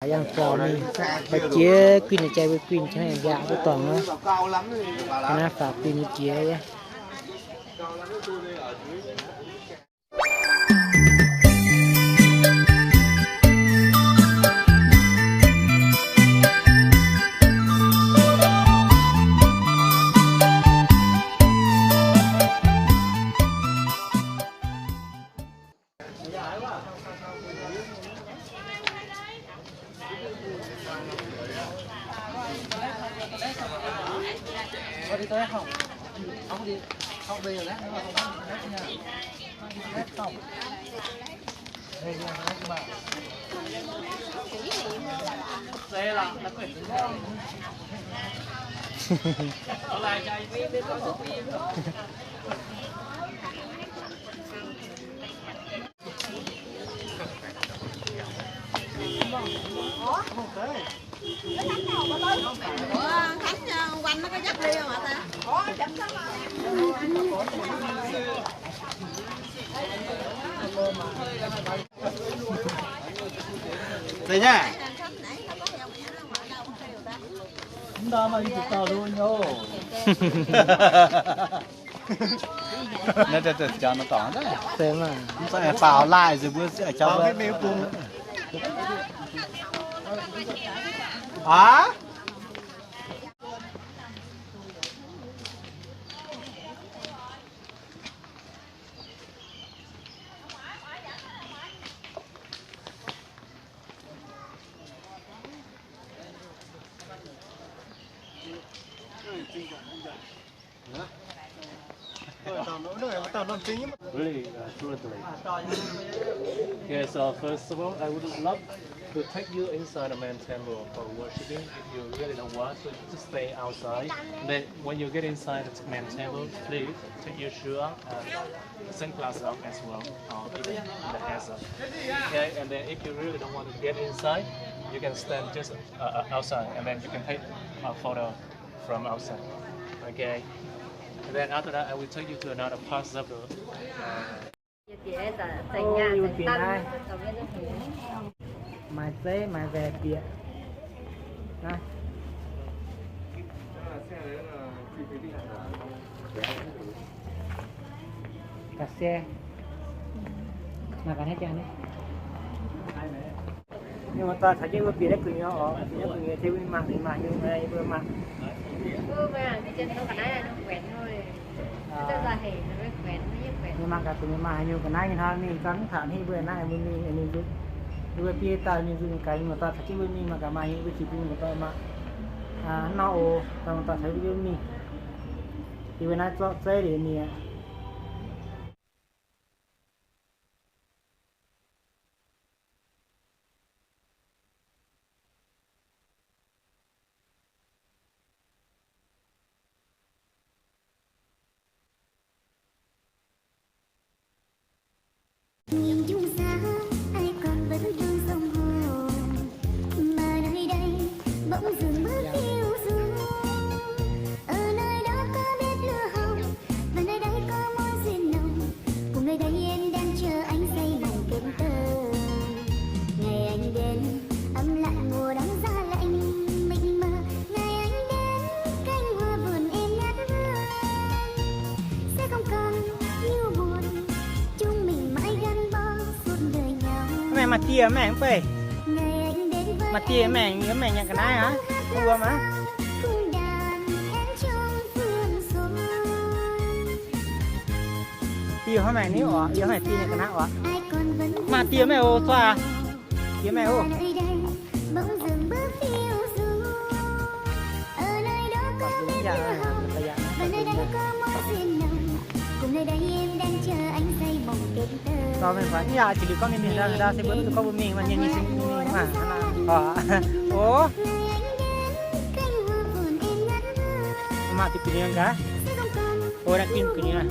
Yangh zaux mingh, ba'jiex guinh jai mbuo guinh hnangv mbiaatc duqv dorngc nor. Naaiv faaux guinh jiex yie. Naaiv deix jangx nor dorngc daaih. Mv zeiz faaux laaih nzengc mbuo jauv. Aav. Really, uh, fluently. Okay, so first of all, I would love to take you inside the main temple for worshiping. If you really don't want to, just stay outside. Then when you get inside the main temple, please take your shoe off and sunglasses off as well, or even the hats off. Okay, and then if you really don't want to get inside, you can stand just, uh, uh, outside, and then you can take a photo from outside. Okay. And then after that, I will take you to another part of the, uh, Ô, yie mbuo bieqc naaiv. Maaih zeiv maaih nzaih bieqc naaiv. Ga'sie. Mangc gaax naaiv jangx naaiv. Ninh muoz-doic caux jienv mbuo bieqc naaiv gu'nyuoz oc, bieqc naaiv gu'nyuoz se mbuo mangc, mangc nyungc, yie mbuo mangc. Mbuo mangc gaax gu'nyuoz maaih haaix nyungc ga'naaiv nyei hnoi, ninh ganh mv taux haaix, mbuo naaiv mbuo mingh, ninh nzuqc, yie mbuo biei dauh ninh nzuqc ninh gaax, ninh muoz-doic caux jienv mbuo mingh mangc gaax maaih haaix nyungc, mbuo ziux bun ninh muoz-doic mangc. Hnangv nor oc, dauh muoz-doic caux jienv mbuo mingh. Yie mbuo naaiv zorqv zeiv liuz mingh aqv. Nhìn chung xa, ai còn vẫn vương rông hồ. Mà nơi đây bỗng dưng bớt kiêu du. Ở nơi đó có bếp lửa hồng, và nơi đây có mối duyên nồng. Cùng nơi đây em đang chờ anh say mộng kết tơ. Ngày anh đến, ấm lại mùa đông giá lạnh mịt mờ. Ngày anh đến, cánh hoa buồn em ngát hương. Sẽ không còn nhu buồn, chúng mình mãi gắn bó suốt đời nhau. Mẹ mà tia mẹ không phải. Ngày anh đến với em, mà tia mẹ, nhớ mẹ nhạc cái nái hả? Không hát ua mà. Cùng đàn én trong vườn xuân. Tia hov maengc niv oc, yie hov maengc tia nyei ga'naaiv oc. Maaih tia meih oc, Cua aac. Tia meih oc. Cua meih buatc yaac jiex liuz gorngv mingh mingh, ndau se mbuo duqv gorngv mbuo mingh, maaih nyei nyei sin mingh mangc. Oc. Maaih diuh gu'nyuoz gaax. Oc, naaiv ginh gu'nyuoz.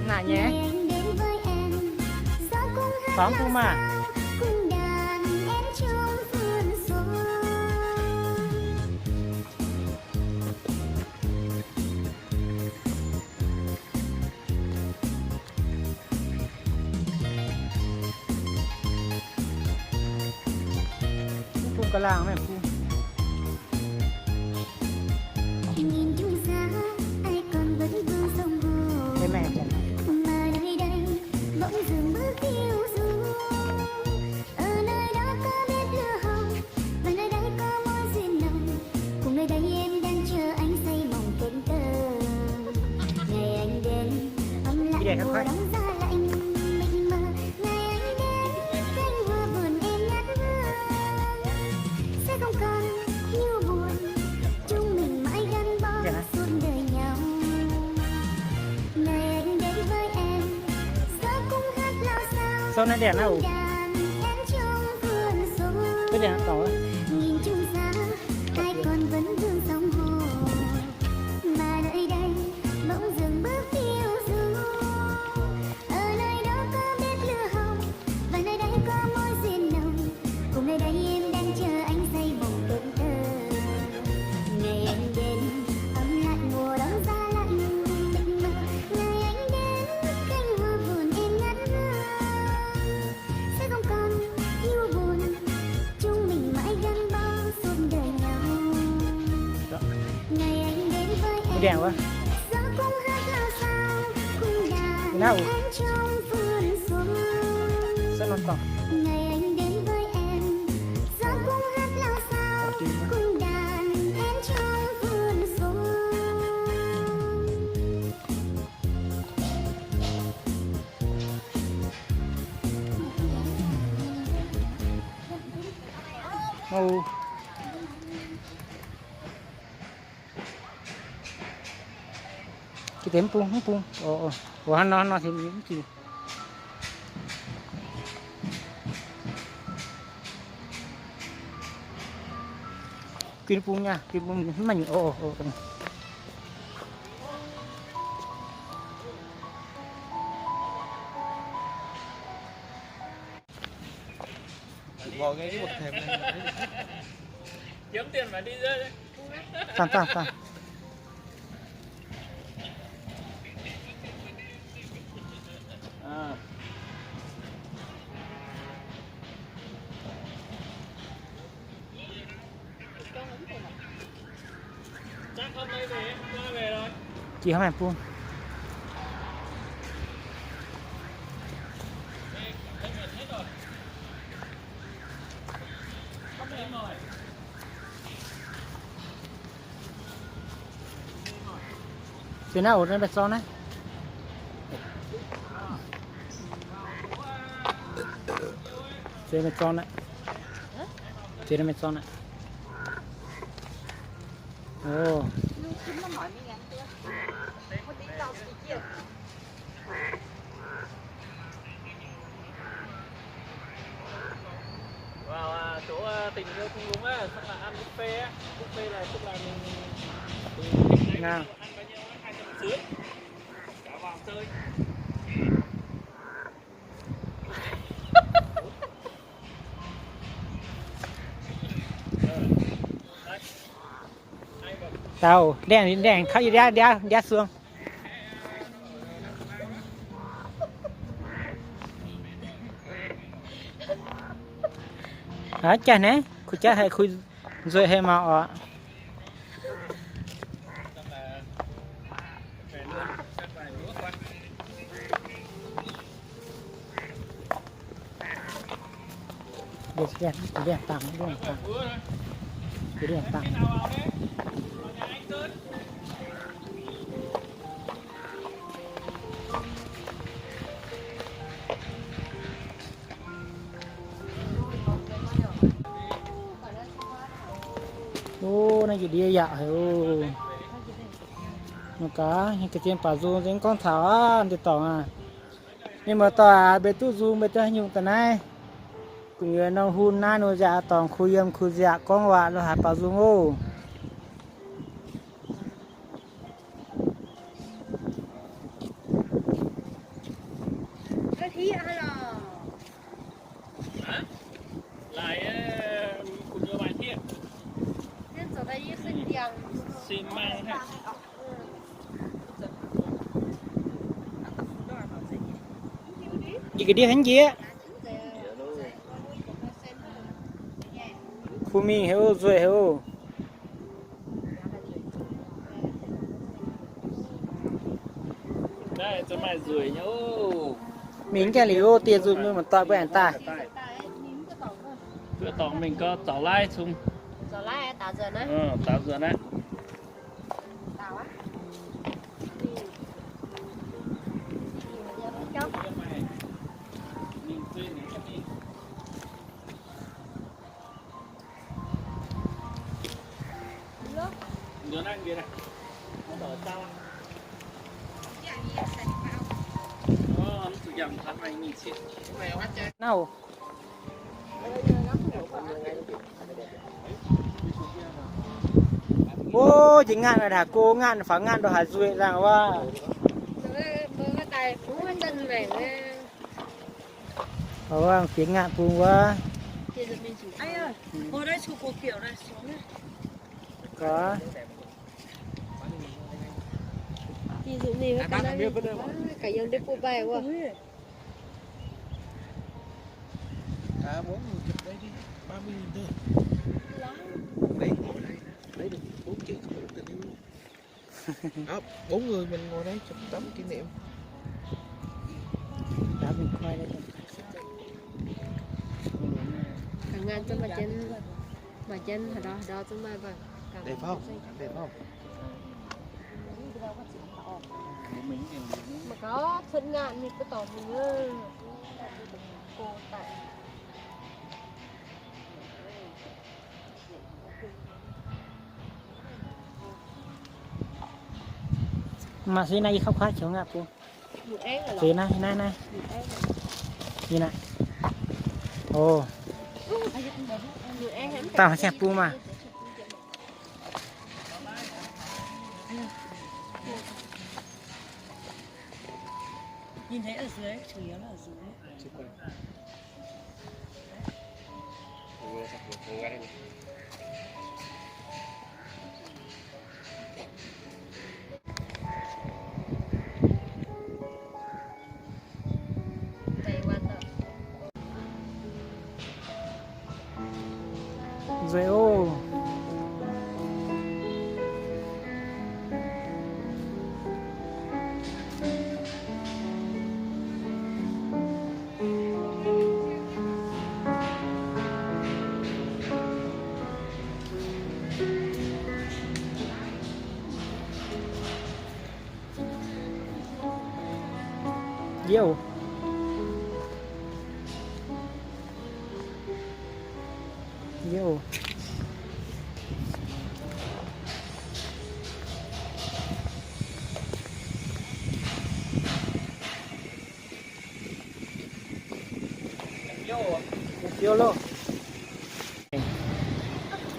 Naaiv nyei. Tongx duqv maah. Ga'laangh maiv bung. Sâu naaiv đèn naaiv oc. Cái đèn tổng á. Đèn quá. Cái nào? Sao nó to? Âu. Cái tém bung, bung. Ồ, ồ. Ủa, nó, nó thì cũng chỉ. Kim bung nha, kim bung. Ồ, ồ, ồ. Kiếm tiền mà đi deh. Tang, tang, tang. Chỉ không em buông. Trên não ổ trên bạch son đấy. Trên bạch son đấy. Trên bạch son đấy. Ồ. Vào à, chỗ à, tỉnh Hương Thung Lũng á, xong là ăn buffet á. Buffet là tức là mình, mình ăn bao nhiêu á, hai trăm rưỡi. Cả vào chơi. Tau, đen, đen, khắp đi đá, đá, đá xuống. Hả, chả nè, khu chả hay khu rồi hay mà ọ. Đèn, đèn, đèn tăng, đèn tăng. Đèn tăng. Ô, naaiv njiec ndiev yaac haic oc. Mangc gaax, ga'zien baaux nzung nzengc gorngv taux aqv, ndie-dorngx aac. Mienh muoz-doic aac, mbuo duqv nzung mbuo duqv haaix nyungc daaih naaiv. Gu'nyuoz norm hun naaiv nor nziaauc dorngx kuh yiem kuh nziaauc gorngv waac lo haaix baaux nzung oc. Hả? Lại, ờ, cũng như bài thiện. Xi măng ha. Ih ga'ndiev hnangv njiec. Bun mingh heuc, nzueic heuc. Mingh jaa liuz, dieh nzunc mingh mangc doic mbuo aengx daaih. Mbuo dorngc mingh gau, zaux laiv cung. Zaux laiv, daaux nzuonx aqv. Nau. Mbuo jiex ngaatc naaic, haaix go ngaatc faaux ngaatc ndongc haaix nzueic laangh wuov. Fiev ngaatc bun wuov. Gorx. Bốn người mình ngồi đây chụp tấm kỷ niệm. Ngăn cho mà trên, mà trên hồi đó, hồi đó chúng ta vâng. Đẹp không? Đẹp không? Mà có xuất ngạn thì có tỏ mình ơi. Cô tại Mangc se naaiv yie khauv kuaaiv qiex ngaatc bung. Se naaiv, naaiv, naaiv. Yie naaiv. Ov. Dauh haaix bung maah. Nzueic oc. Yie oc. Yie oc.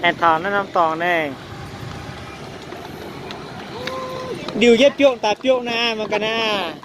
Aengx taux naaiv norm dorngx naaic. Ndiuh yietv biopv daaih biopv naaiv mangc gaax naaiv.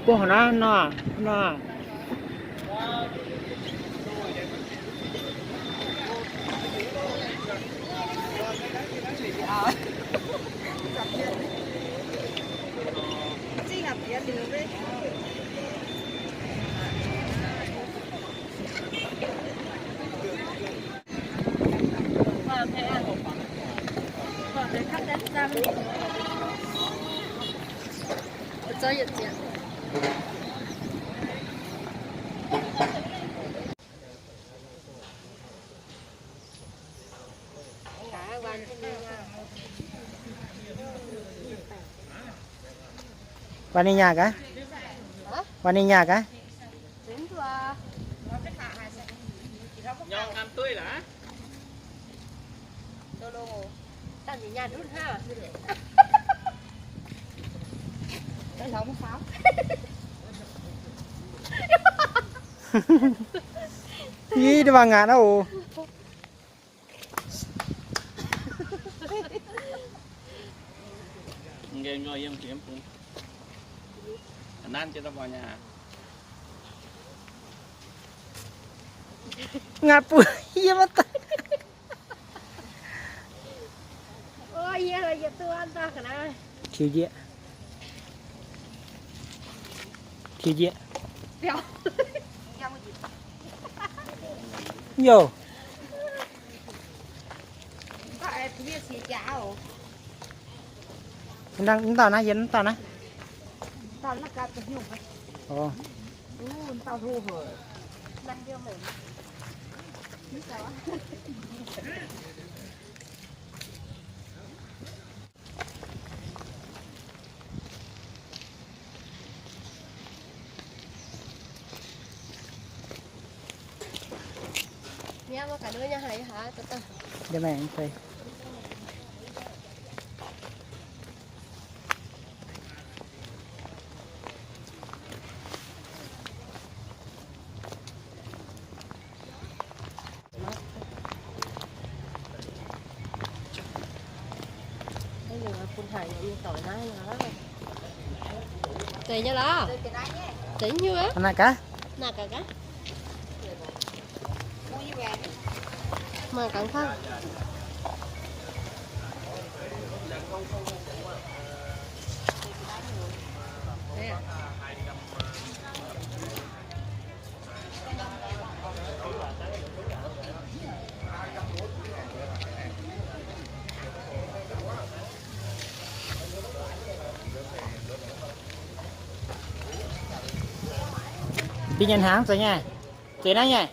Buov haaix nor, nor. Wa ninh nyaah gaax? Wa ninh nyaah gaax? Ih, da'faanh ngaatc aqv oc. Ngaatc buoz yie maiv daaih. Tiux njiec. Tiux njiec. Yoh. Mv dauh naaiv, yiem mv dauh naaiv. Orv. Zeiz nyei lorqc. Zeiz nyei. Naaiv gaax. Naaiv gaax gaax. Maaih gaax fai? Bieqc nyanc hnaangx zoux nyei. Zeiz naaiv nyei.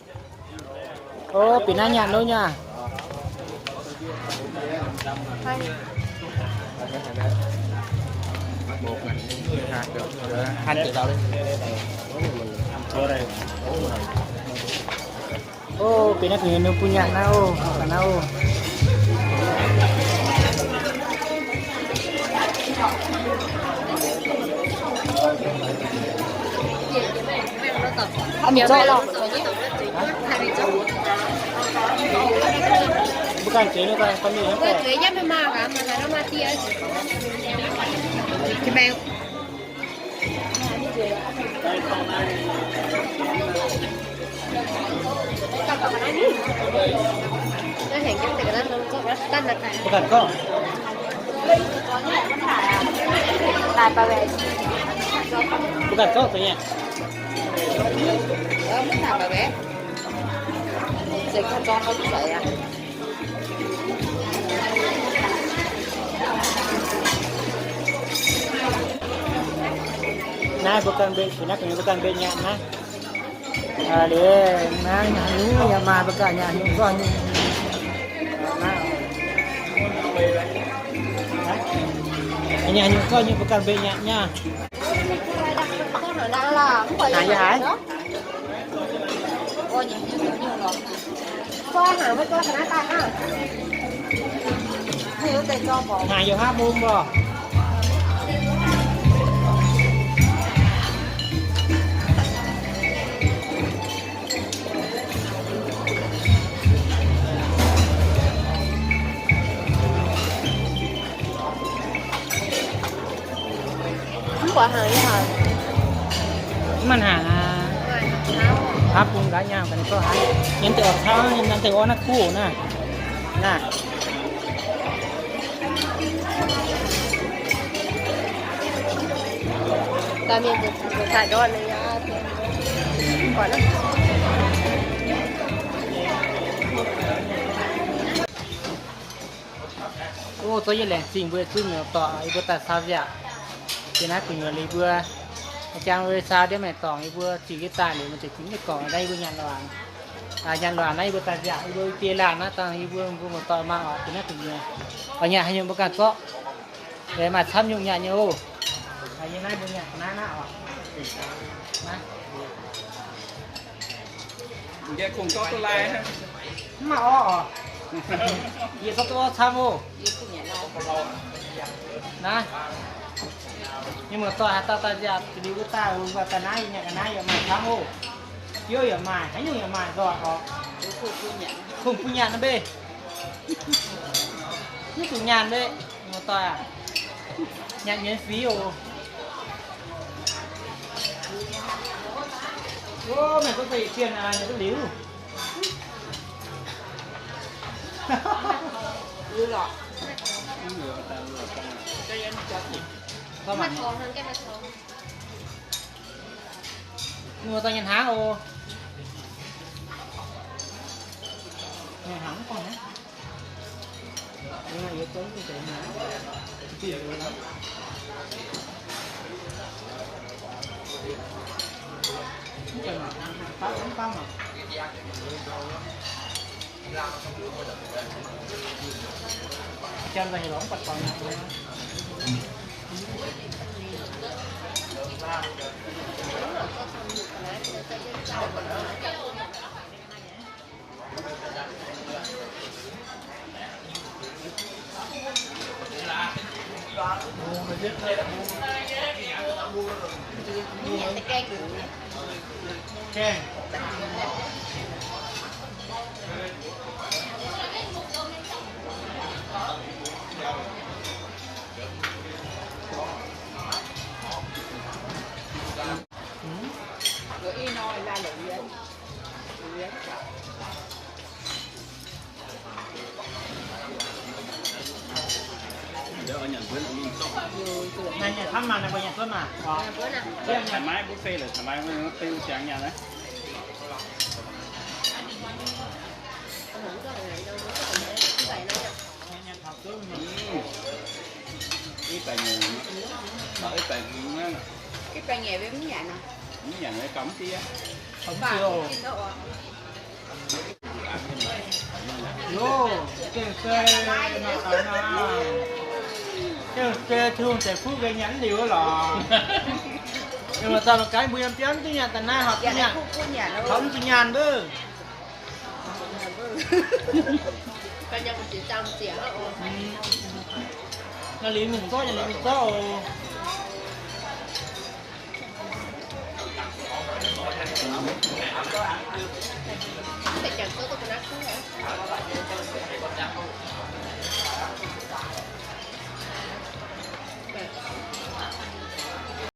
Ov, bieqc naaiv nyanc lov nyei. Ov, bieqc naaiv gu'nyuoz ninh bun nyanc naaiv oc, ga'naaiv oc. Mbuo ganh zueiz, mbuo ganh zueiz, mbuo ganh zueiz. Mbuo ganh zorqv. Mbuo ganh zorqv zoux nyei. Naaiv mbuo ganh mbenc, naaiv mbuo ganh mbenc nyanc naaiv. Liuz naaiv nyanc haaix nyungc yaac maaih, mbuo ganh nyanc haaix nyungc zorqv nyungc. Nyanc haaix nyungc zorqv nyungc, mbuo ganh mbenc nyanc nyei. Haaix yaac haaix? Hnaangx yaac haav mbuo mv baac. Mv baac hnaangx yaac haaix? Mv maaih hnaangx aqv. Haav bung gaax nyaah ga'naaiv gorngv haaix. Yiem deix oix cauv, yiem deix orv naaiv kuv naaiv. Naaiv. Ov, zorqv yie laengz zingh mbuo zungv muoz-doic, yie mbuo daaih caux nziaauc. Yie naaiv gu'nyuoz liuz mbuo jangx mbuo caux ndiev maengc dorngc, yie mbuo ziux jienv daaih liuz, mbuo ziouc zingx jienv gorngv naaiv yie mbuo nyanc loz-hnaangx. Nyanc loz-hnaangx naaiv yie mbuo daaih nziaauc, yie mbuo biei laanh naaiv dangh yie mbuo mbuo muoz-doic mangc oc, bun naaiv gu'nyuoz. Oix nyanc haaix nyungc mbuo ganh zorqv. Maaih camv nyungc nyanc nyei oc. Yie naaiv mbuo nyanc naaiv naaiv oc. Nqae kungx zorqv duqv lai hnangv. Mv maaih orv oc. Yie zorqv duqv orv camv oc. Naaiv, yie muoz-doic haaix dauh daaih nziaauc liuz wuov daaih, wuov daaih naaiv yie nyanc ga'naaiv yaac maaih camv oc. Biouv yaac maaih, haaix nyungc yaac maaih nzoih oc. Kungx bun nyanc naaiv mbeih. Mv zuqc nyaanh mbeih, muoz-doic aac. Nyanc miễn phí oc. Ov, meih gorngv deix yietc cien aqv, nyanc duqv liuz. Muoz-doic nyanc hnaangx oc. Nyanc hnaangx mv gorngv hnaangx. Nyanc camv maah, ninh mbuo nyanc cuotv maah. Thoải mái buffet lorqc, thoải mái, maiv beu ziangx nyanc naaiv. Ih baengc nyei, mv, ih baengc nyei mv nyanc, mv nyanc gauh mv diev. Loh, gengh se, gengh se Tin-Hungh ceix fuqv gengh nyanc mv liuz lorqc. Yie mbuo zaux la'gaaix mbuo yiem biauv mv duqv nyanc, da'naaiv horpc duqv nyanc, horpc mv zuqc nyaanh mbuo. Naaiv liuz mingh zorqv, naaiv liuz mingh zorqv oc.